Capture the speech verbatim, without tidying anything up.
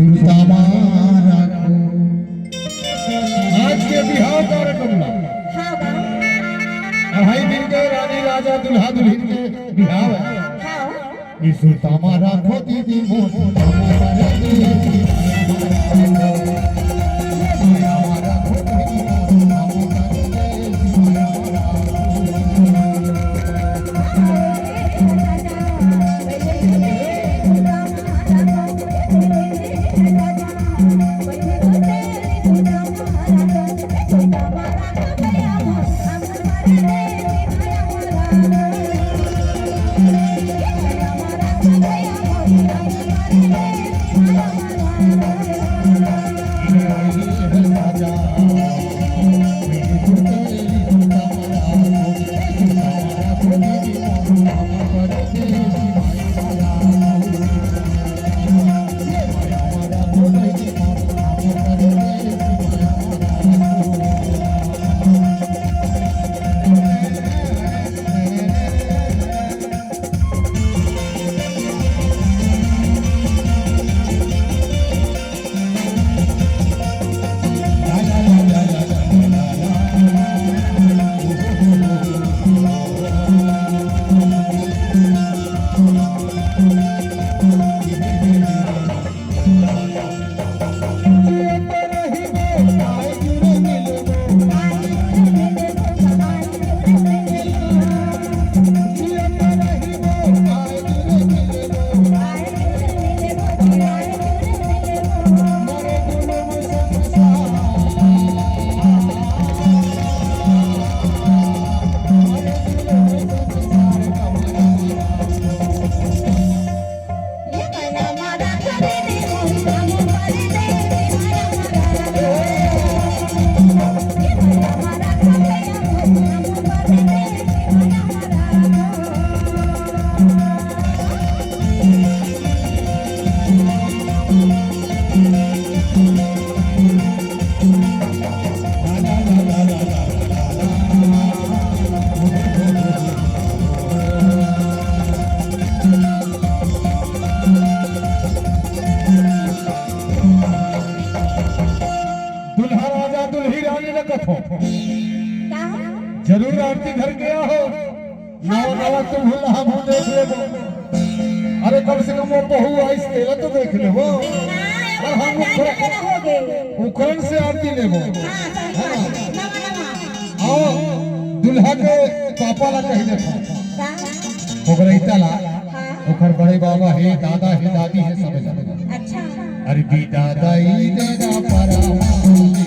सुरता मा राखो। आज के बिहाव कार्यक्रम ला हाँ बा। अढ़ाई दिन के रानी राजा दुल्हा दुल्हिन के बिहाव हे। हाँ। ई सुरता मा राखो दीदी मोर। दुल्हा राजा दुल्ही रानी ल कथो। का? जरूर आरती धर के आहो। नवा नवा तुम हुल्ला हमहू देख लेबो। अरे कम से कम वो बहू आइस तेला तो देख लेबो। ना, और हम वो उकरण, ना हो गए। उकरण से आरती लेबो। हाँ, सही बात है। नवा नवा। आओ, दुल्हा के पापा ला कह देथो। का? ओकरा इता ला, हाँ। ओकर बड़े बाबा हे, दादा हे, दादी हे, सब हे। अच्छा। अरे दी दादा ई दादा परा।